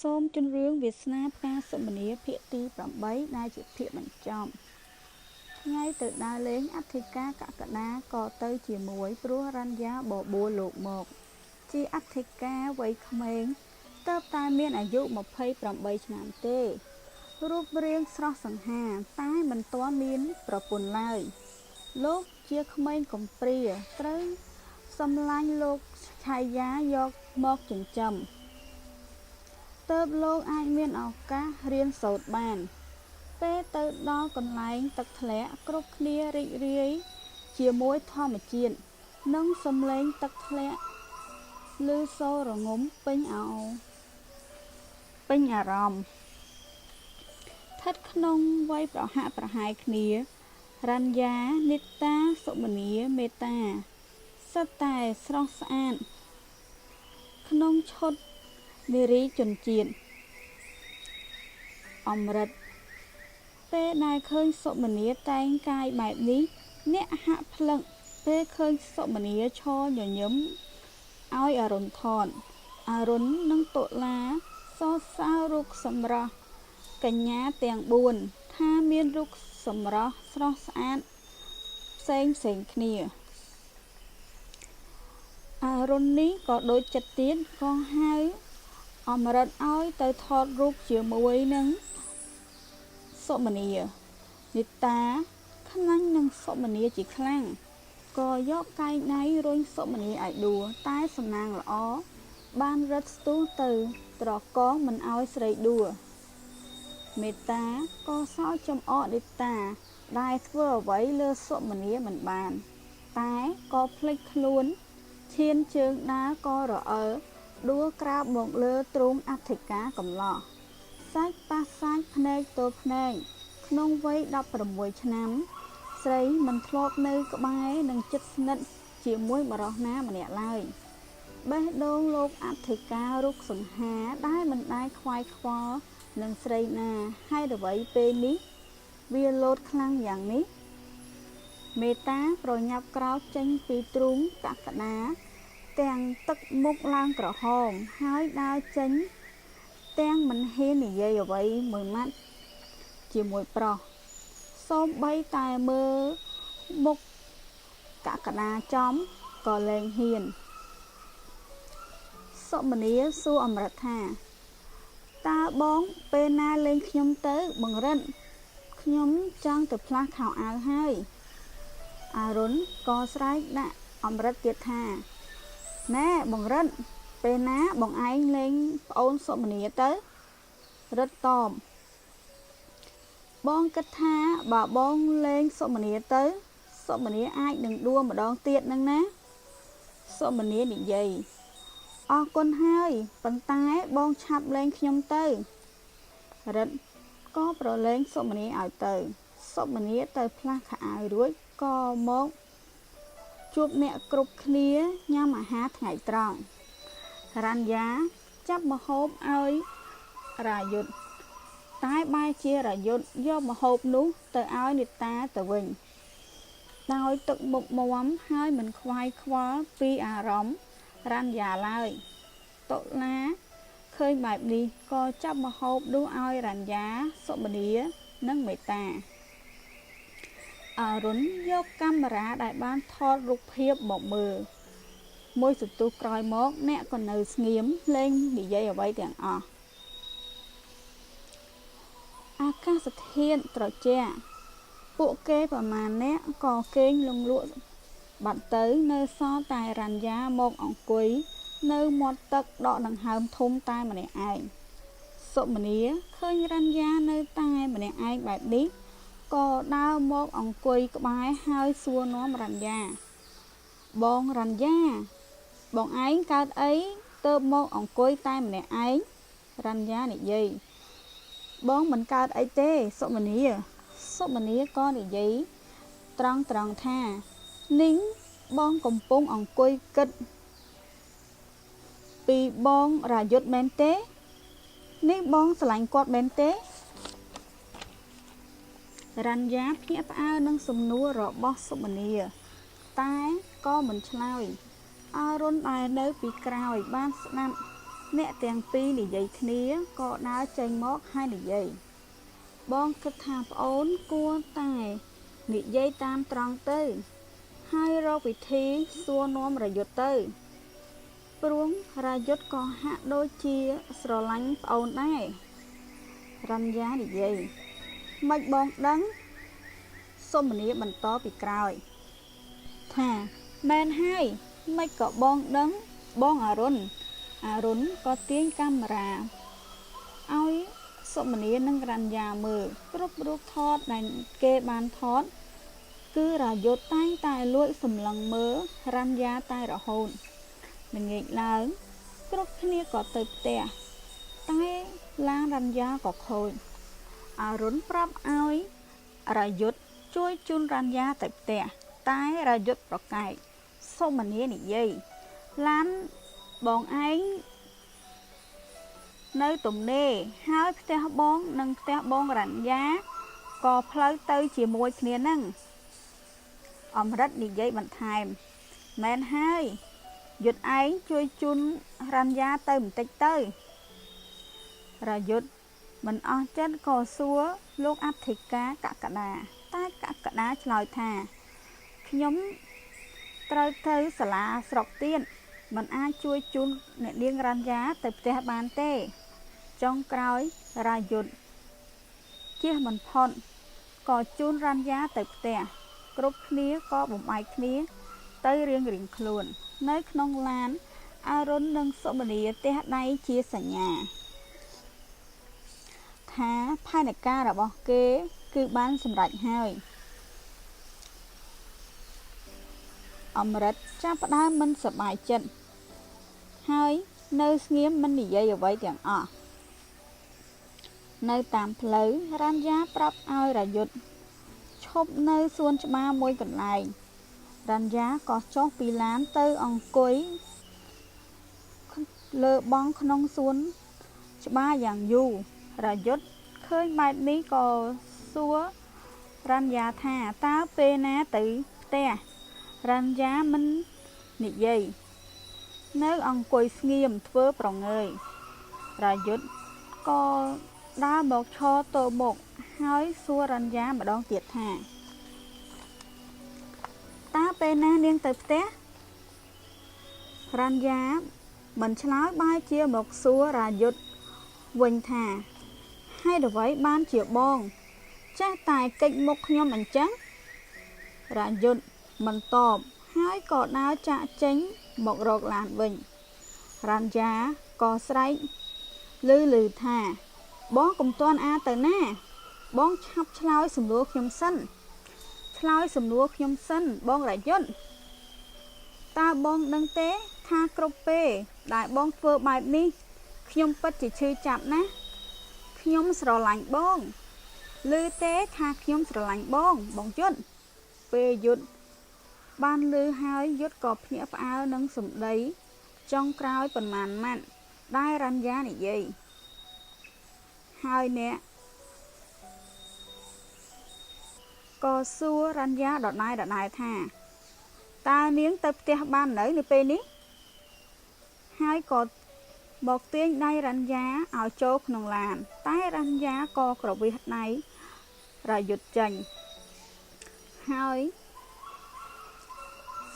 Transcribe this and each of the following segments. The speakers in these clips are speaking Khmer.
សូមជម្រាបវាសនាផ្កាសុមនាភាគទី8ដែលជាភាគបញ្ចប់ថ្ងៃទៅដើរលេងអធិការកក្កដាក៏ទៅជាមួយព្រោះរ៉ាន់យ៉ាបបួលលោកមក ជាអធិការវ័យក្មេងទើបតែមានអាយុ28ឆ្នាំទេ រូបរាងស្រស់សង្ហាតែមិនទាន់មានប្រពន្ធឡើយ លោកជាក្មេងកំព្រាត្រូវសម្លាញ់លោកឆៃយ៉ាយកមកចិញ្ចឹមទើបលោកអាចមានឱកាសរៀនសូត្របាន ពេលទៅដល់កន្លែងទឹកធ្លាក់គ្រប់គ្នារីករាយជាមួយធម្មជាតិនិងសំឡេងទឹកធ្លាក់ឮសូររងំពេញអោពេញអារម្មណ៍ស្ថិតក្នុងវ័យប្រហាក់ប្រហែលគ្នារ៉ាន់យ៉ានីតាសុមនីមេតាសុទ្ធតែស្រស់ស្អាតក្នុងឈុតនារីជនជាតិអម្រិតពេលដែលឃើញសុមនីតែងកាយបែបនេះអ្នកហាក់ភ្លឹកពេលឃើញសុមនីឈរញញឹមឲ្យអរុណថតអរុណនិងតុលាសរសើររូបសម្រស់កញ្ញាទាំង4ថាមានរូបសម្រស់ស្រស់ស្អាតផ្សេងផ្សេងគ្នាអរុណនេះក៏ដូចចិត្តទៀតក៏ហៅអមរិតឲ្យទៅថតរូបជាមួយនឹងសុមនីនីតាខ្នាញ់នឹងសុមនីជាខ្លាំងក៏យកកែងដៃរុញសុមនីឲ្យដួលតែសំណាងល្អបានរត់ស្ទុះទៅត្រកងមិនឲ្យស្រីដួលមេតាក៏សោចចំអកនីតាដែលធ្វើអ្វីលើសុមនីមិនបាន តែក៏ភ្លេចខ្លួនឈានជើងដើរក៏រអិលដួលក្រាបមកលើទ្រូងអធិការកំឡោះសាច់ប៉ះសាច់ភ្នែកទល់ភ្នែកក្នុងវ័យ16ឆ្នាំស្រីមិនធ្លាប់នៅក្បែរនិងជិតស្និទ្ធជាមួយបុរសណាម្នាក់ឡើយបេះដូងលោកអធិការរូបសង្ហាដែលមិនដែលខ្វាយខ្វល់នឹងស្រីណាហេតុអ្វីពេលនេះវាលោតខ្លាំងយ៉ាងនេះមេតាប្រញាប់ក្រោកចេញពីទ្រូងកក្កដាទាំងទឹកមុខឡើងក្រហមហើយដើរចេញទាំងមិនហ៊ាននិយាយអ្វីមួយម៉ាត់ជាមួយប្រុសសូម្បីតែមើលមុខកក្កដាចំក៏លែងហ៊ានសុមនីសួរអមរិតថាតើបងពេលណាលេងខ្ញុំទៅបង្រិតខ្ញុំចង់ទៅផ្លាស់ខោអាវហើយអរុណក៏ស្រែកដាក់អមរិតទៀតថាណែបង្រិតពេលណាបងឯងលេងប្អូនសុមនីទៅរិតតបបងគិតថាបើបងលេងសុមនីទៅសុមនីអាចនឹងដួលម្ដងទៀតនឹងណាសុមនីនិយាយអរគុណហើយប៉ុន្តែបងឆាប់លេងខ្ញុំទៅរិទ្ធក៏ប្រឡែងសុមនីឲ្យទៅសុមនីទៅផ្លាស់ខោអាវរួចក៏មកជួបអ្នកគ្រប់គ្នាញ៉ាំអាហារថ្ងៃត្រង់រ៉ាន់យ៉ាចាប់ម្ហូបឲ្យរាយុទ្ធតែបែរជារាយុទ្ធយកម្ហូបនោះទៅឲ្យនីតាទៅវិញដោយទឹកមុខមាំហើយមិនខ្វាយខ្វល់ពីអារម្មណ៍រ៉ាន់យ៉ាឡើយតុលាឃើញបែបនេះក៏ចាប់ម្ហូបនោះឲ្យរ៉ាន់យ៉ាសុមនីនិងមេតាអរុណយកកាមេរ៉ាដែលបានថតរូបភាពមកមើលមួយសន្ទុះក្រោយមកអ្នកក៏នៅស្ងៀមលែងនិយាយអ្វីទាំងអស់អាកាសធាតុត្រជាក់ពួកគេប្រមាណអ្នកក៏គេងលង់លក់បាត់ទៅនៅសល់តែរ៉ាន់យ៉ាមកអង្គុយនៅមាត់ទឹកដកដង្ហើមធំតែម្នាក់ឯងសុមនីឃើញរ៉ាន់យ៉ានៅតែម្នាក់ឯងបែបនេះក៏ដើរមកអង្គុយក្បែរហើយសួរនាំរ៉ាន់យ៉ាបងរ៉ាន់យ៉ាបងឯងកើតអីទៅមកអង្គុយតែម្នាក់ឯងរ៉ាន់យ៉ានិយាយបងមិនកើតអីទេសុមនីសុមនីក៏និយាយត្រង់ត្រង់ថានីងបងកំពុងអង្គុយគិតពីបងរាយុទ្ធមែនទេនេះបងស្រឡាញ់គាត់មែនទេរ៉ាន់យ៉ាភ្ញាក់ផ្អើលនឹងសំណួររបស់សុមនីតែក៏មិនឆ្លើយអរុណដែលនៅពីក្រោយបានស្ដាប់ អ្នកទាំងពីរនិយាយគ្នាក៏ដើរចេញមកហើយនិយាយ បងគិតថាប្អូនគួរតែនិយាយតាមត្រង់ទៅ ហើយរកវិធីសួរនាំរាយុទ្ធទៅ ព្រោះរាយុទ្ធក៏ហាក់ដូចជាស្រឡាញ់ប្អូនដែរ រ៉ាន់យ៉ានិយាយ ម៉េចបងដឹង សុមនីបន្តពីក្រោយ ថាមែនហើយម៉េចក៏បងដឹងបងអរុណអរុណក៏ទាញកាមេរ៉ាឲ្យសុមនីនិងរ៉ាន់យ៉ាមើលគ្រប់រូបថតដែលគេបានថត គឺរាយុទ្ធតែងតែលួចសម្លឹងមើលរ៉ាន់យ៉ាតែរហូតល្ងាចឡើង គ្រប់គ្នាក៏ទៅផ្ទះតែឡានរ៉ាន់យ៉ាក៏ខូចអរុណប្រាប់ឲ្យរាយុទ្ធជួយជូនរ៉ាន់យ៉ាទៅផ្ទះតែរាយុទ្ធប្រកែកសុមនីនិយាយឡានបងឯងនៅទំនេរហើយផ្ទះបងនិងផ្ទះបងរ៉ាន់យ៉ាក៏ផ្លូវទៅជាមួយគ្នានឹងអមរិតនិយាយបន្ថែមមែនហើយយុទ្ធឯងជួយជូនរ៉ាន់យ៉ាទៅបន្តិចទៅរាយុទ្ធមិនអស់ចិត្តក៏សួរលោកអធិការកក្កដាតែកក្កដាឆ្លើយថាខ្ញុំត្រូវទៅសាលាស្រុកទៀតមិនអាចជួយជូនអ្នកនាងរ៉ាន់យ៉ាទៅផ្ទះបានទេចុងក្រោយរាយុទ្ធជៀសមិនផុតក៏ជូនរ៉ាន់យ៉ាទៅផ្ទះគ្រប់គ្នាក៏បំបែកគ្នាទៅរៀងរៀងខ្លួននៅក្នុងឡានអរុណនិងសុមនីទះដៃជាសញ្ញាថាផែនការរបស់គេគឺបានសម្រេចហើយអមរិតចាប់ផ្ដើមមិនសប្បាយចិត្តហើយនៅស្ងៀមមិននិយាយអ្វីទាំងអស់នៅតាមផ្លូវរ៉ាន់យ៉ាប្រាប់ឲ្យរាយុទ្ធឈប់នៅសួនច្បារមួយកន្លែងរ៉ាន់យ៉ាក៏ចុះពីឡានទៅអង្គុយលើបង់ក្នុងសួនច្បារយ៉ាងយូររាយុទ្ធឃើញបែបនេះក៏សួររ៉ាន់យ៉ាថាតើពេលណាទៅផ្ទះរ៉ាន់យ៉ាមិននិយាយនៅអង្គុយស្ងៀមធ្វើប្រងើយរាយុទ្ធក៏ដើរមកឈរទល់មុខហើយសួររ៉ាន់យ៉ាម្ដងទៀតថាតើពេលណានាងទៅផ្ទះរ៉ាន់យ៉ាមិនឆ្លើយបែរជាមកសួររាយុទ្ធវិញថាហេតុអ្វីបានជាបងចេះតែកិច្ចមុខខ្ញុំអញ្ចឹងរាយុទ្ធមិនតបហើយក៏ដើរចាកចេញមករកឡានវិញរ៉ាន់យ៉ាក៏ស្រែកលឺលឺថាបងកុំទាន់អាទៅណាបងឆាប់ឆ្លើយសំណួរខ្ញុំសិនឆ្លើយសំណួរខ្ញុំសិនបងរាយុទ្ធតើបងដឹងទេថាគ្រប់ពេលដែលបងធ្វើបែបនេះខ្ញុំពិតជាឈឺចាប់ណាស់ខ្ញុំស្រឡាញ់បងឮទេថាខ្ញុំស្រឡាញ់បងបងយុទ្ធពេលយុទ្ធបានឮហើយយុទ្ធក៏ភ្ញាក់ផ្អើលនឹងសម្ដីចុងក្រោយប៉ុន្មានម៉ាត់ដែលរ៉ាន់យ៉ានិយាយហើយអ្នកក៏សួររ៉ាន់យ៉ាដដែលដដែលថាតើនាងទៅផ្ទះបាននៅនៅពេលនេះហើយក៏មកទាញដៃរ៉ាន់យ៉ាឲ្យចូលក្នុងឡានតែរ៉ាន់យ៉ាក៏ក្រវិះដៃរាយុទ្ធចេញហើយ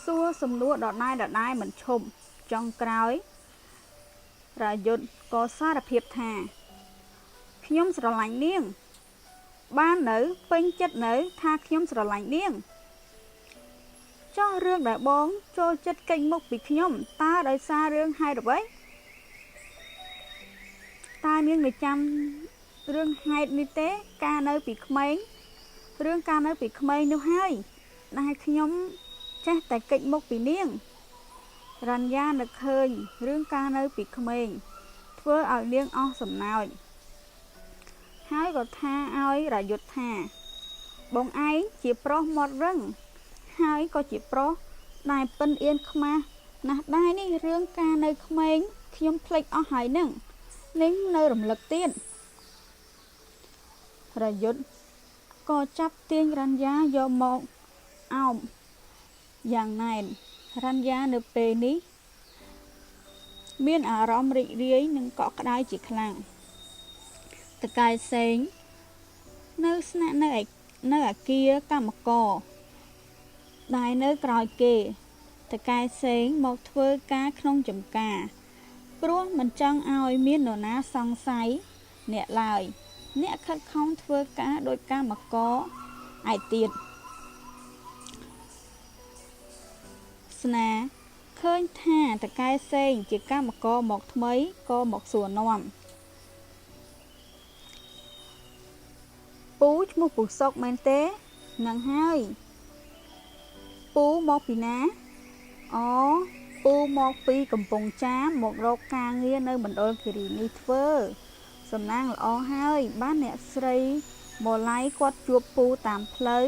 សួរសំណួរដដែលដដែលមិនឈប់ចុងក្រោយរាយុទ្ធក៏សារភាពថាខ្ញុំស្រឡាញ់នាងបាននៅពេញចិត្តនៅថាខ្ញុំស្រឡាញ់នាងចោះរឿងដែលបងចូលចិត្តកិច្ចមុខពីខ្ញុំតើដោយសាររឿងហេតុអ្វីតើនាងនៅចាំរឿងហេតុនេះទេកាលនៅពីក្មេងរឿងកាលនៅពីក្មេងនោះហើយដែលខ្ញុំចេះតែកិច្ចមុខពីនាងរ៉ាន់យ៉ានឹកឃើញរឿងកាលនៅពីក្មេងធ្វើឲ្យនាងអស់សំណើចហើយក៏ថាឲ្យរាយុទ្ធថាបងឯងជាប្រុសមាត់រឹងហើយក៏ជាប្រុសដែលពិនអៀនខ្មាស់ណាស់ដែរនេះរឿងការនៅក្មេងខ្ញុំភ្លេចអស់ហើយនឹងនាងនៅរំលឹកទៀតរាយុទ្ធក៏ចាប់ទាញរ៉ាន់យ៉ាយកមកអោបយ៉ាងណែនរ៉ាន់យ៉ានៅពេលនេះ មានអារម្មណ៍រីករាយនិងកក់ក្ដៅជាខ្លាំងតកែសេងនៅស្នាក់នៅនៅអាគារកម្មករដែលនៅក្រោយគេតកែសេងមកធ្វើការក្នុងចំការព្រោះមិនចង់ឲ្យមាននរណាសង្ស័យអ្នកឡើយអ្នកខិតខំធ្វើការដោយកម្មករឯទៀតស្នាឃើញថាតកែសេងជាកម្មករមកថ្មីក៏មកសួរនាំពូឈ្មោះពូសុកមែនទេនឹងហើយពូមកពីណាអូពូមកពីកំពង់ចាមមករកការងារនៅមណ្ឌលគិរីនេះធ្វើសំណាងល្អហើយបានអ្នកស្រីម៉ូឡៃគាត់ជួបពូតាមផ្លូវ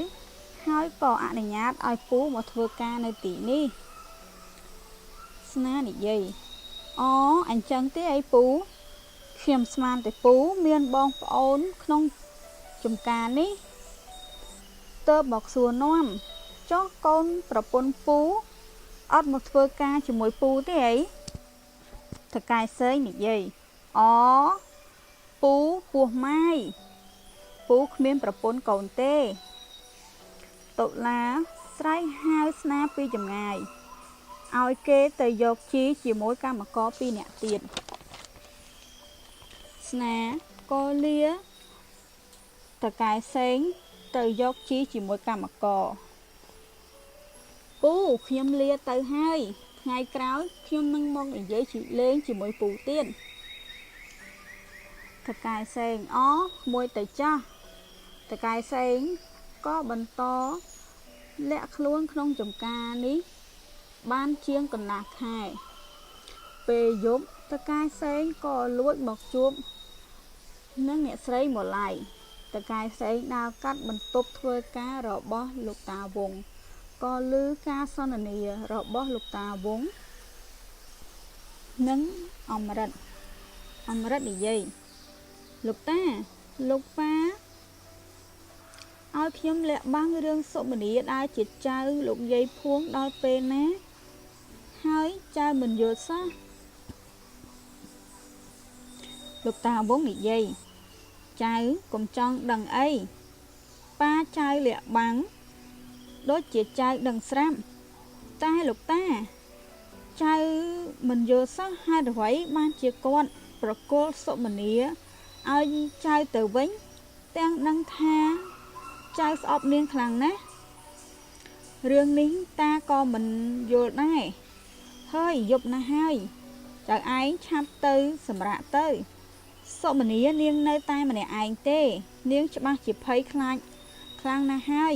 ហើយក៏អនុញ្ញាតឲ្យពូមកធ្វើការនៅទីនេះស្នានិយាយអូអញ្ចឹងទេអីពូខ្ញុំស្មានតែពូមានបងប្អូនក្នុងចំការនេះទៅមកសួរនាំចុះកូនប្រពន្ធពូអត់មកធ្វើការជាមួយពូទេអីថកែសេងនិយាយអូពូពោះម៉ាយពូគ្មានប្រពន្ធកូនទេតុលាស្រែកហៅស្នាពីចម្ងាយឲ្យគេទៅយកជីជាមួយកម្មករពីរនាក់ទៀតស្នាក៏លាតកែសេងទៅយកជីជាមួយកម្មករពូខ្ញុំលាទៅហើយថ្ងៃក្រោយខ្ញុំនឹងមកនិយាយលេងជាមួយពូទៀតតកែសេងអមួយទៅចាស់តកែសេងក៏បន្តលាក់ខ្លួនក្នុងចំការនេះបានជាងកន្លះខែពេលយប់តកែសេងក៏លួចមកជួបនឹងអ្នកស្រីម៉ូឡៃតកែសេងដើរកាត់បន្ទប់ធ្វើការរបស់លោកតាវងក៏ឮការសន្ទនារបស់លោកតាវងនិងអមរិតអមរិតនិយាយលោកតាលោកប៉ាឲ្យខ្ញុំលាក់បាំងរឿងសុមនីដែលជាចៅលោកយាយភួងដល់ពេលណាហើយចៅមិនយល់សោះលោកតាវងនិយាយចៅកុំចង់ដឹងអីប៉ាចៅលាក់បាំងដូចជាចៅដឹងស្រាប់តែលោកតាចៅមិនយល់សោះហេតុអ្វីបានជាគាត់ប្រគល់សុមនីឲ្យចៅទៅវិញទាំងដឹងថាចៅស្អប់នាងខ្លាំងណាស់រឿងនេះតាក៏មិនយល់ដែរហើយយប់ណាស់ហើយចៅឯងឆាប់ទៅសម្រាកទៅសុមនីនាងនៅតែម្នាក់ឯងទេនាងច្បាស់ជាភ័យខ្លាចខ្លាំងណាស់ហើយ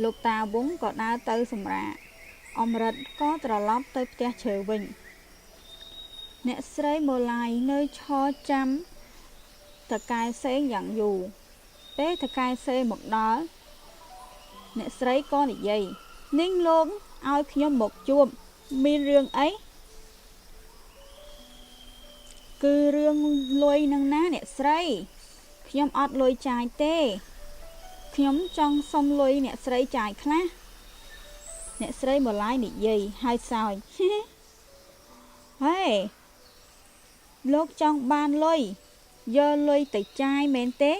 លោកតាវងក៏ដើរទៅសម្រាកអមរិតក៏ត្រឡប់ទៅផ្ទះឈើវិញអ្នកស្រីម៉ូឡៃនៅឈរចាំតកែសេងយ៉ាងយូរពេលតកែសេងមកដល់អ្នកស្រីក៏និយាយនាងលោកឲ្យខ្ញុំមកជួបមានរឿងអីគឺរឿងលុយនឹងណាអ្នកស្រីខ្ញុំអត់លុយចាយទេខ្ញុំចង់សុំលុយអ្នកស្រីចាយខ្លះអ្នកស្រីម៉ូឡៃនិយាយហើយសើចហេលោកចង់បានលុយយកលុយទៅចាយមែនទេ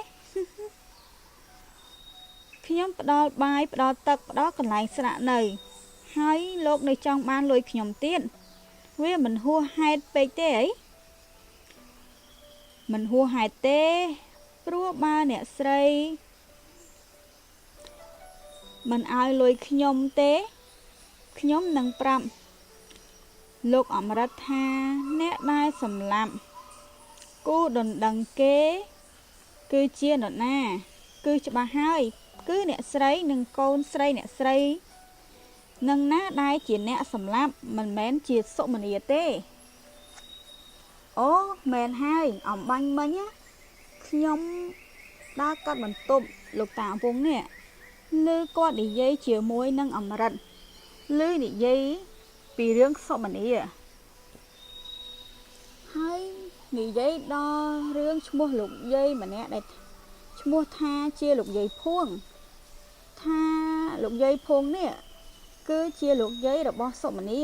ខ្ញុំផ្ដល់បាយផ្ដល់ទឹកផ្ដល់កន្លែងស្នាក់នៅហើយលោកនៅចង់បានលុយខ្ញុំទៀតវាមិនហួសហេតុពេកទេអីមិនហួសហេតុទេព្រោះបើអ្នកស្រីមិនឲ្យលុយខ្ញុំទេខ្ញុំនឹងប្រាប់លោកអមរិតថាអ្នកដែលសម្លាប់គូដណ្ដឹងគេគឺជានរណាគឺច្បាស់ហើយគឺអ្នកស្រីនិងកូនស្រីអ្នកស្រីនឹងណាដែលជាអ្នកសម្លាប់មិនមែនជាសុមនីទេអូមែនហើយអំបាញ់មិញខ្ញុំដើរកាត់បន្ទប់លោកតាវងនេះឮគាត់និយាយជាមួយនឹងអមរិតឮនិយាយពីរឿងសុមនីហើយនិយាយដល់រឿងឈ្មោះលោកយាយម្នាក់ដែលឈ្មោះថាជាលោកយាយភួងថាលោកយាយភួងនេះគឺជាលោកយាយរបស់សុមនី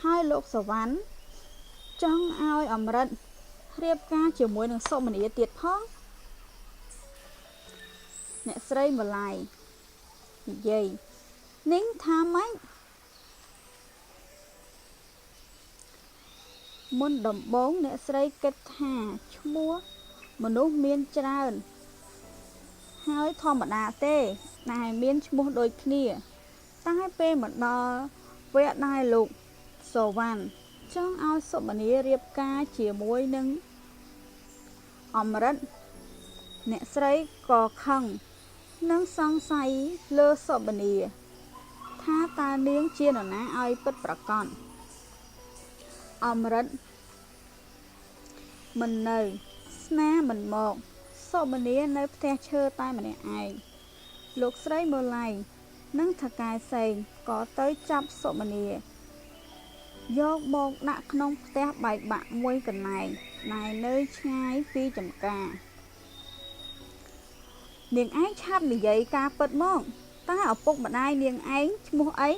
ហើយលោកសុវណ្ណចង់ឲ្យអម្រឹតរៀបការជាមួយនឹងសុមនីទៀតផងអ្នកស្រីម៉ូឡៃនិយាយនាងថាម៉េចមុនដំបូងអ្នកស្រីគិតថាឈ្មោះមនុស្សមានច្រើនហើយធម្មតាទេដែលមានឈ្មោះដូចគ្នាតែពេលមកដល់វគ្គដែលលោកសុវណ្ណចង់ឲ្យសុមនីរៀបការជាមួយនឹងអម្រឹតអ្នកស្រីក៏ខឹងនិងសង្ស័យលើសុមនីថាតើនាងជានរណាឲ្យពិតប្រាកដអម្រឹតមិននៅស្នាមិនមកសុមនីនៅផ្ទះឈើតែម្នាក់ឯងលោកស្រីម៉ូឡៃនិងថកែសេងក៏ទៅចាប់សុមនីយកមកដាក់ក្នុងផ្ទះបែកបាក់មួយកន្លែងដែលនៅឆ្ងាយពីចំការនាងឯងឆាប់និយាយការពិតមកតើឪពុកម្ដាយនាងឯងឈ្មោះអី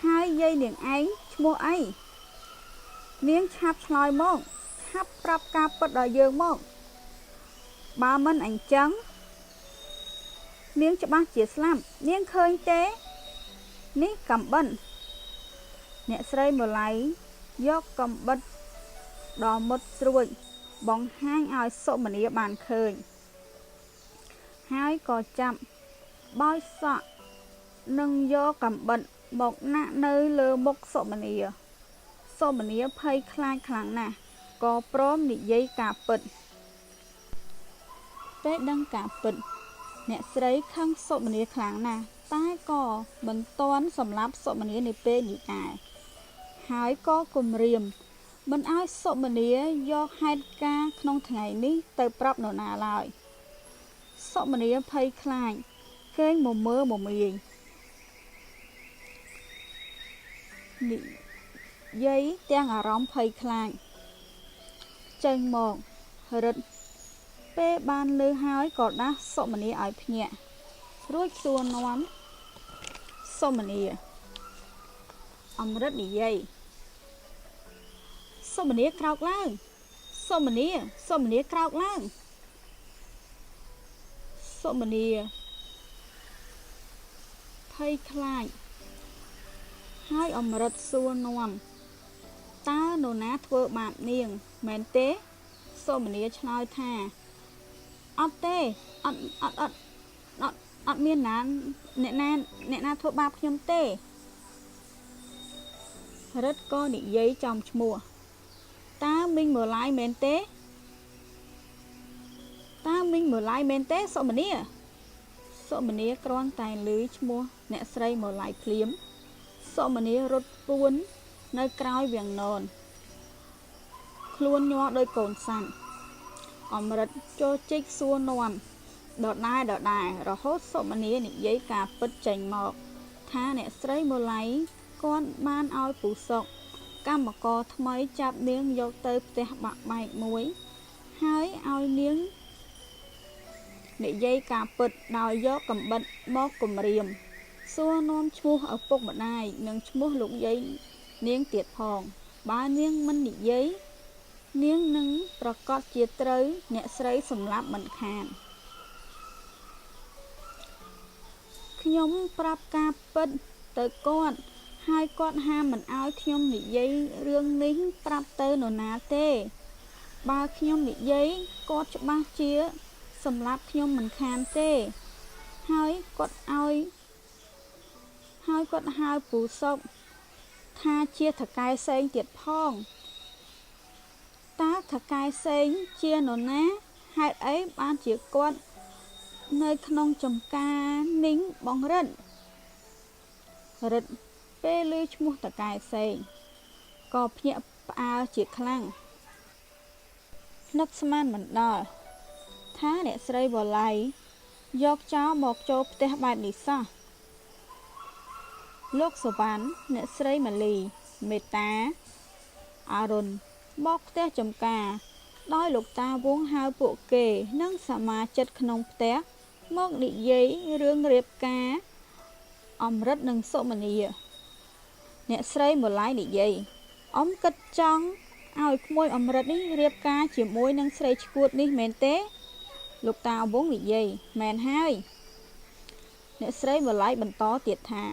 ហើយយាយនាងឯងឈ្មោះអីនាងឆាប់ឆ្លើយមកឆាប់ប្រាប់ការពិតដល់យើងមកបើមិនអញ្ចឹងនាងច្បាស់ជាស្លាប់នាងឃើញទេនេះកំបិនអ្នកស្រីម៉ូឡៃយកកំបិតដ៏មុតស្រួចបង្ហាញឲ្យសុមនីបានឃើញហើយក៏ចាប់បោចសក់និងយកកំបិតមកដាក់នៅលើមុខសុមនីសុមនីភ័យខ្លាចខ្លាំងណាស់ក៏ព្រមនិយាយការពិតពេលដឹងការពិតអ្នកស្រីខឹងសុមនីខ្លាំងណាស់តែក៏មិនទាន់សម្លាប់សុមនីនៅពេលនេះដែរហើយក៏គំរាមមិនឲ្យសុមនីយកហេតុការណ៍ក្នុងថ្ងៃនេះទៅប្រាប់នរណាឡើយសុមនីភ័យខ្លាចគេងមមើមមាយនិយាយទាំងអារម្មណ៍ភ័យខ្លាចចេញមករឹតពេលបានលឺហើយក៏ដាស់សុមនីឲ្យភ្ញាក់រួចសួរនាំសុមនីអម្រឹតនិយាយសុមនីក្រោកឡើងសុមនីសុមនីក្រោកឡើងសុមនីភ័យខ្លាចហើយអម្រឹតសួរនាំតើនរណាធ្វើបាបនាងមែនទេសុមនីឆ្លើយថាអត់ទេអត់អត់អត់អត់អត់មានណាអ្នកណាអ្នកណាធ្វើបាបខ្ញុំទេរិទ្ធក៏និយាយចំឈ្មោះតើមីងម៉ូឡាយមែនទេតើមីងម៉ូឡាយមែនទេសុមនីសុមនីគ្រាន់តែឮឈ្មោះអ្នកស្រីម៉ូឡាយភ្លាមសុមនីរត់ពួននៅក្រោយវាំងននខ្លួនញ័រដោយកូនសัตว์អម្រឹតចូលជីកសួរនាំដដែលដដែលរហូតសុមនីនិយាយការពិតចេញមកថាអ្នកស្រីម៉ូឡៃគាត់បានឲ្យពូសុកកម្មករថ្មីចាប់នាងយកទៅផ្ទះបាក់បែកមួយហើយឲ្យនាងនិយាយការពិតដោយយកកំបិតមកគំរាមសួរនាំឈ្មោះឪពុកម្ដាយនិងឈ្មោះលោកយាយនាងទៀតផងបើនាងមិននិយាយនាងនឹងប្រកាសជាត្រូវអ្នកស្រីសម្លាប់មិនខានខ្ញុំប្រាប់ការពិតទៅគាត់ហើយគាត់ហាមមិនឲ្យខ្ញុំនិយាយរឿងនេះប្រាប់ទៅនរណាទេបើខ្ញុំនិយាយគាត់ច្បាស់ជាសម្លាប់ខ្ញុំមិនខានទេហើយគាត់ឲ្យហើយគាត់ហៅពូសុកថាជាថកែសេងទៀតផងតើថកែសេងជានរណាហេតុអីបានជាគាត់នៅក្នុងចំការនីងបងរិទ្ធរិទ្ធពេលឮឈ្មោះតកែសេងក៏ភ្ញាក់ផ្អើលជាខ្លាំងនឹកស្មានមិនដល់ថាអ្នកស្រីវ៉ឡៃយកចោលមកចូលផ្ទះបែបនេះសោះលោកសុវណ្ណអ្នកស្រីម៉ាលីមេតាអរុនមកផ្ទះចំការដោយលោកតាវងហៅពួកគេនិងសមាជិកក្នុងផ្ទះមកនិយាយរឿងរៀបការអម្រឹតនិងសុមនី អ្នកស្រីម៉ូឡៃនិយាយអ៊ំគិតចង់ឲ្យក្មួយអម្រិតនេះរៀបការជាមួយនឹងស្រីឈួតនេះមែនទេលោកតាវងនិយាយមែនហើយអ្នកស្រីម៉ូឡៃបន្តទៀតថា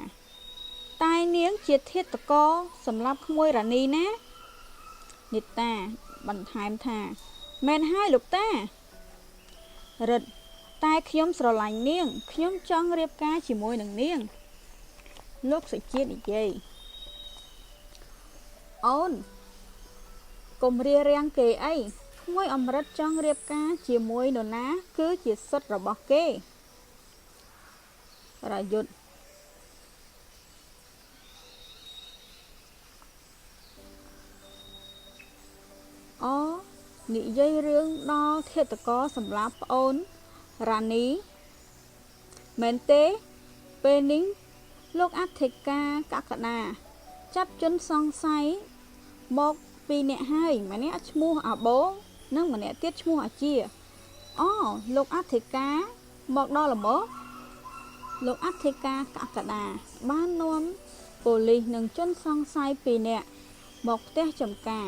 តែនាងជាធាតុករសម្រាប់ក្មួយរ៉ានីណានីតាបន្ថែមថាមែនហើយលោកតារិទ្ធតែខ្ញុំស្រឡាញ់នាងខ្ញុំចង់រៀបការជាមួយនឹងនាងលោកសុជាតិនិយាយអូនកុំរារាំងគេអីក្មួយអម្រិតចង់រៀបការជាមួយនរណាគឺជាសិទ្ធិរបស់គេរាយុទ្ធអនិយាយរឿងដល់ធាតុករសម្រាប់ប្អូនរ៉ានីមែនទេពេលនេះលោកអធិការកក្កដាចាប់ជនសង្ស័យមកពីរនាក់ហើយម្នាក់ឈ្មោះអាបូនិងម្នាក់ទៀតឈ្មោះអាជាអូលោកអធិការមកដល់ល្មមលោកអធិការកក្កដាបាននាំប៉ូលីសនិងជនសង្ស័យពីរនាក់មកផ្ទះចំការ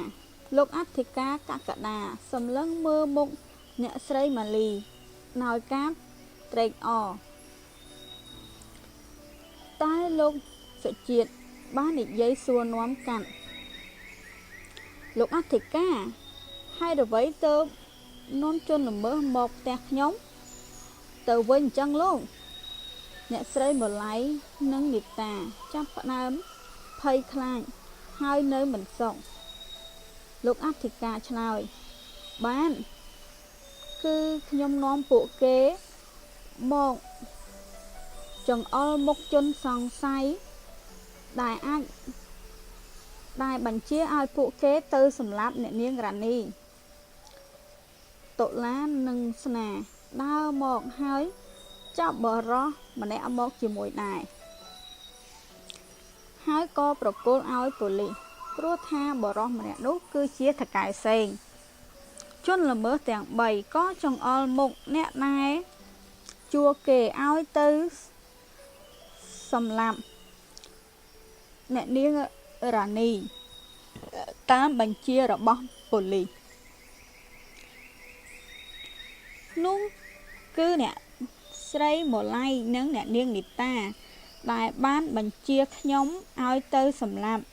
លោកអធិការកក្កដាសម្លឹងមើលមុខអ្នកស្រីម៉ាលីដោយការត្រេកអរតែលោកសុជាតិបាននិយាយសួរនាំកាត់លោកអធិការហេតុអ្វីទៅនាំជនល្មើសមកផ្ទះខ្ញុំទៅវិញអញ្ចឹងលោកអ្នកស្រីម៉ូឡៃនិងនីតាចាប់ផ្ដើមភ័យខ្លាចហើយនៅមិនសុខលោកអធិការឆ្លើយបានគឺខ្ញុំនាំពួកគេមកចង្អុលមុខជនសង្ស័យដែលអាចដែលបញ្ជាឲ្យពួកគេទៅសម្លាប់អ្នកនាងរ៉ានីតុលានិងស្នាដើរមកហើយចាប់បរោះម្នាក់មកជាមួយដែរហើយក៏ប្រគល់ឲ្យប៉ូលីសព្រោះថាបរោះម្នាក់នោះគឺជាថកែសេងជនល្មើសទាំង3ក៏ចង្អុលមុខអ្នកដែលជួគេឲ្យទៅសម្លាប់អ្នកនាងរ៉ានីតាមបញ្ជារបស់ប៉ូលីសនោះគឺអ្នកស្រីម៉ូឡៃនិងអ្នកនាងនីតាដែលបានបញ្ជាខ្ញុំឲ្យទៅសម្លាប់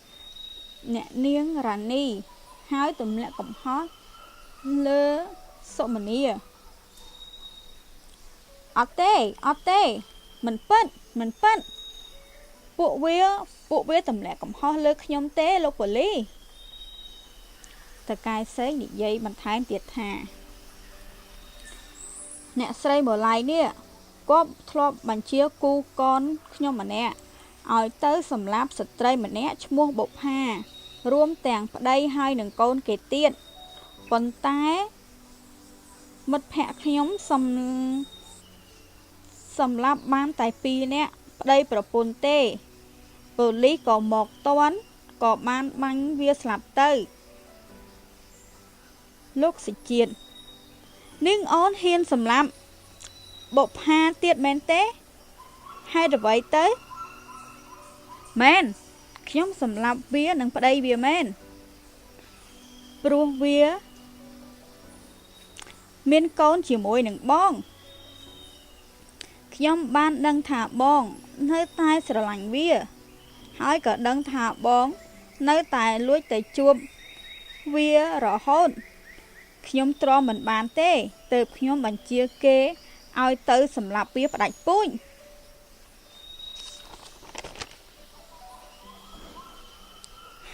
អ្នកនាងរ៉ានីហើយទម្លាក់កំហុសលើសុមនីអត់ទេអត់ទេមិនពិតមិនពិតពួកវាទម្លាក់កំហុសលើខ្ញុំទេលោកប៉ូលីសតកែសេងនិយាយបន្ថែមទៀតថាអ្នកស្រីម៉ូឡៃនេះគាត់ធ្លាប់បញ្ជាគូកនខ្ញុំម្នាក់ឲ្យទៅសម្លាប់ស្ត្រីម្នាក់ឈ្មោះបុប្ផារួមទាំងប្តីហើយនឹងកូនគេទៀតប៉ុន្តែមិត្តភក្តិខ្ញុំសម្លាប់បានតែ2នាក់ប្តីប្រពន្ធទេប៉ូលីសក៏មកទាន់ក៏បានបាញ់វាស្លាប់ទៅលោកសុជាតិនាងអូនហ៊ានសម្លាប់បុប្ផាទៀតមែនទេហេតុអ្វីទៅមែនខ្ញុំសម្លាប់វានិងប្តីវាមែនព្រោះវាមានកូនជាមួយនឹងបងខ្ញុំបានដឹងថាបងនៅតែស្រឡាញ់វាហើយក៏ដឹងថាបងនៅតែលួចទៅជួបវារហូតខ្ញុំទ្រាំមិនបានទេទើបខ្ញុំបញ្ជាគេឲ្យទៅសម្លាប់វាផ្ដាច់ពូជ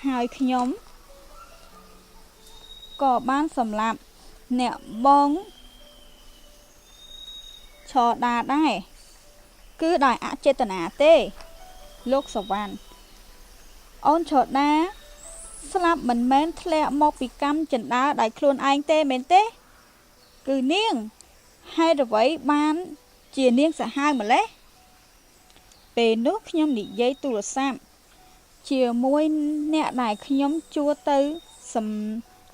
ហើយខ្ញុំក៏បានសម្លាប់អ្នកបងឆដាដែរគឺដោយអចេតនាទេលោកសវណ្ណអូនឆដាស្លាប់មិនមែនធ្លាក់មកពីកម្មចិន្តាដោយខ្លួនឯងទេមែនទេគឺនាងហេតុអ្វីបានជានាងសាហាវម្ល៉េះពេលនោះខ្ញុំនិយាយទូរស័ព្ទជាមួយអ្នកដែលខ្ញុំជួទៅសម្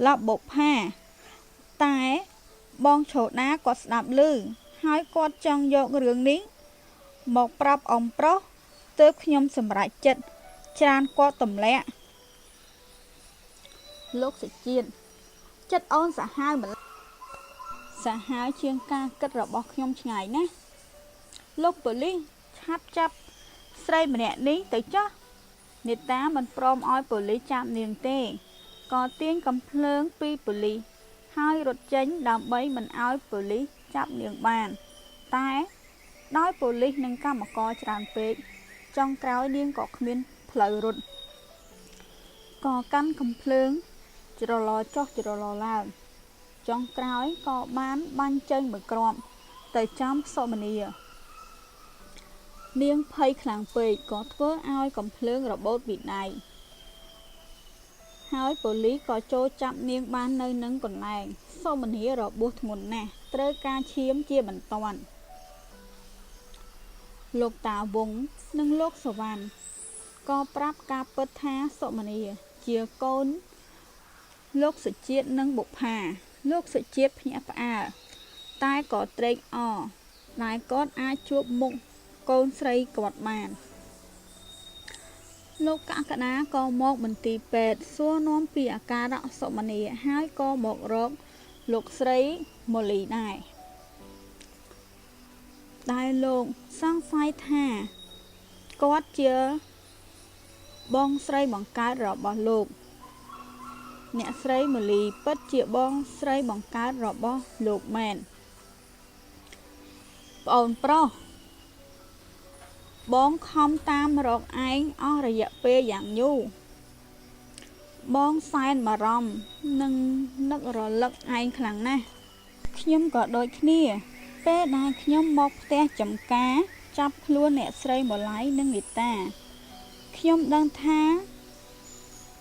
លាប់បុប្ផាតែបងឆូដាគាត់ស្ដាប់ឮហើយគាត់ចង់យករឿងនេះមកប្រាប់អ៊ំប្រុសទើបខ្ញុំសម្រេចចិត្ត ច្រានគាត់ទម្លាក់លោកសុជាតិចិត្តអូនសាហាវម្លសាហាវជាងការគិតរបស់ខ្ញុំឆ្ងាយណាស់លោកប៉ូលីសឆាប់ចាប់ស្រីម្នាក់នេះទៅចុះនេតាមិនព្រមឲ្យប៉ូលីសចាប់នាងទេក៏ទាញកំភ្លើងពីប៉ូលីសហើយរត់ចេញដើម្បីមិនឲ្យប៉ូលីសចាប់នាងបានតែដោយប៉ូលីសនិងកម្មករច្រើនពេកចុងក្រោយនាងក៏គ្មានផ្លូវរត់ក៏កាន់កំភ្លើងជ្រលចុះជ្រលឡើងចុងក្រោយក៏បានបាញ់ចេញមួយគ្រាប់ទៅចំសុមនីនាងភ័យខ្លាំងពេកក៏ធ្វើឲ្យកំភ្លើងរបូតពីដៃហើយប៉ូលីសក៏ចូលចាប់នាងបាននៅនឹងកន្លែងសុមនីរបួសធ្ងន់ណាស់ត្រូវការឈាមជាបន្ទាន់លោកតាវងនិងលោកសវណ្ណក៏ប្រាប់ការពិតថាសុមនីជាកូនលោកសុជាតិនិងបុប្ផាលោកសុជាតិភ្ញាក់ផ្អើលតែក៏ត្រេកអរដែលគាត់អាចជួបមុខកូនស្រីគាត់បានលោកកក្កដាក៏មកមន្ទីរពេទ្យសួរនាំពីអាការៈសុមនីហើយក៏មករកលោកស្រីម៉ូលីដែរដែលលោកសង្ស័យថាគាត់ជាបងស្រីបង្កើតរបស់លោកអ្នកស្រីម៉ូលីពិតជាបងស្រីបង្កើតរបស់លោកមែនប្អូនប្រុសបងខំតាមរកឯងអស់រយៈពេលយ៉ាងយូរបងសែនបារម្ភនិងនឹករលឹកឯងខ្លាំងណាស់ខ្ញុំក៏ដូចគ្នាពេលដែលខ្ញុំមកផ្ទះចំការចាប់ខ្លួនអ្នកស្រីម៉ូឡៃនិងនីតាខ្ញុំដឹងថា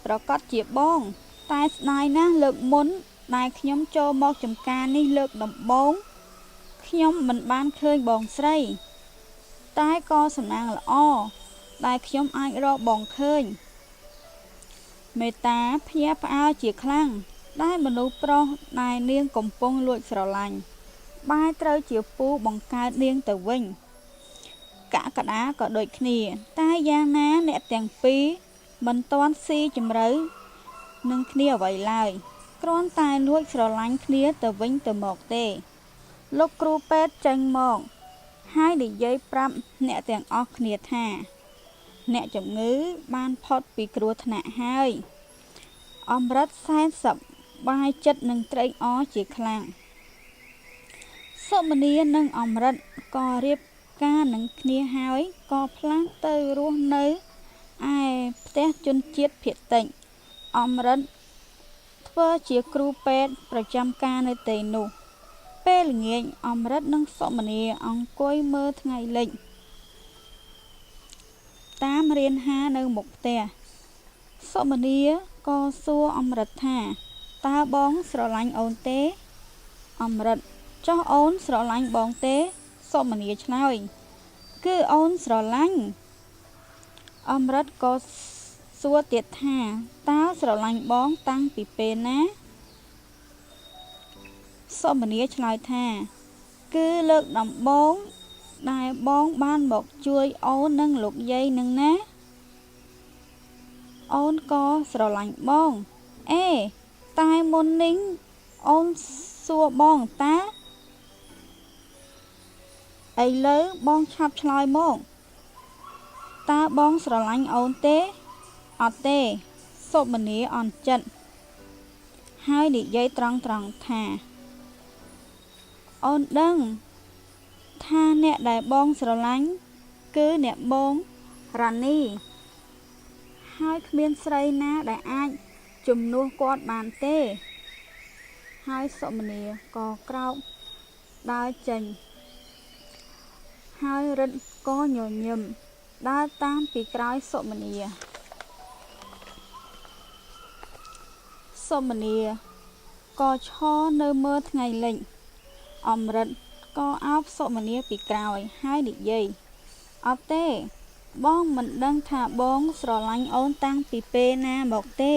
ប្រកាសជាបងតែស្ដាយណាស់លើកមុនដែលខ្ញុំចូលមកចំការនេះលើកដំបូងខ្ញុំមិនបានឃើញបងស្រីតែក៏សំណាងល្អដែលខ្ញុំអាចរកបងឃើញមេតាភ្ញាក់ផ្អើលជាខ្លាំងដែលមនុស្សប្រុសដែលនាងកំពុងលួចស្រឡាញ់បែរត្រូវជាពូបង្កើតនាងទៅវិញកក្កដាក៏ដូចគ្នាតែយ៉ាងណាអ្នកទាំងពីរមិនទាន់ស៊ីជម្រៅនឹងគ្នាអ្វីឡើយគ្រាន់តែលួចស្រឡាញ់គ្នាទៅវិញទៅមកទេលោកគ្រូពេទ្យចេញមកហើយនិយាយប្រាប់អ្នកទាំងអស់គ្នាថាអ្នកជំងឺបានផុតពីគ្រោះថ្នាក់ហើយអមរិតសែនសប្បាយចិត្តនឹងត្រេកអរជាខ្លាំងសុមនីនិងអមរិតក៏រៀបការនឹងគ្នាហើយក៏ផ្លាស់ទៅរស់នៅឯផ្ទះជនជាតិភាគតិចអមរិតធ្វើជាគ្រូពេទ្យប្រចាំការនៅទីនោះពេលល្ងាចអមរិតនិងសុមនីអង្គុយមើលថ្ងៃលិចតាមរានហានៅមុខផ្ទះសុមនីក៏សួរអមរិតថាតើបងស្រឡាញ់អូនទេអមរិតចុះអូនស្រឡាញ់បងទេសុមនីឆ្លើយគឺអូនស្រឡាញ់អមរិតក៏សួរទៀតថាតើស្រឡាញ់បងតាំងពីពេលណាសុមនីឆ្លើយថាគឺលើកដំបូងដែលបងបានមកជួយអូននិងលោកយាយនឹងណាអូនក៏ស្រឡាញ់បងអេតែមុននេះអូនសួរបងតើឥឡូវបងឆាប់ឆ្លើយមកតើបងស្រឡាញ់អូនទេអត់ទេសុមនីអន់ចិត្តហើយនិយាយត្រង់ៗថាអូនដឹងថាអ្នកដែលបងស្រឡាញ់គឺអ្នកបងរ៉ានីហើយគ្មានស្រីណាដែលអាចជំនួសគាត់បានទេហើយសុមនីក៏ក្រោកដើរចេញហើយរិទ្ធក៏ញញឹមដើរតាមពីក្រោយសុមនីសុមនីក៏ឈរនៅមើលថ្ងៃលិចអមរិតក៏អោបសុមនីពីក្រោយហើយនិយាយអត់ទេបងមិនដឹងថាបងស្រឡាញ់អូនតាំងពីពេលណាមកទេ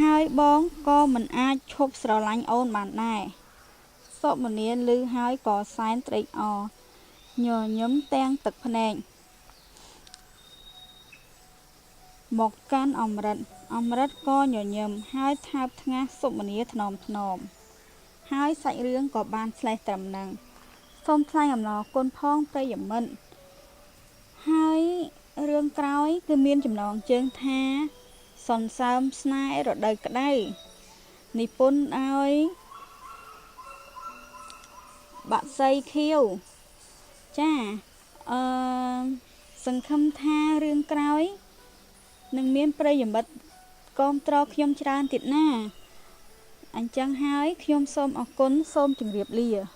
ហើយបងក៏មិនអាចឈប់ស្រឡាញ់អូនបានដែរសុមនីឮហើយក៏សែនត្រេកអរញញឹមទាំងទឹកភ្នែក មកកាន់អម្រឹត អម្រឹតក៏ញញឹមហើយថើបថ្ងាសសុមនាថ្នមៗ ហើយសាច់រឿងក៏បានស្លេះត្រឹមនឹងសូមថ្លែងអំណរគុណផងប្រិយមិត្តហើយរឿងក្រោយគឺមានចំណងជើងថាសន្សើមស្នេហ៍រដូវក្តៅនិពន្ធដោយបាក់សីខៀវចាអឺសង្ឃឹមថារឿងក្រោយនឹងមានប្រិយមិត្តគាំទ្រខ្ញុំច្រើនទៀតណាអញ្ចឹងហើយខ្ញុំសូមអរគុណសូមជម្រាបលា។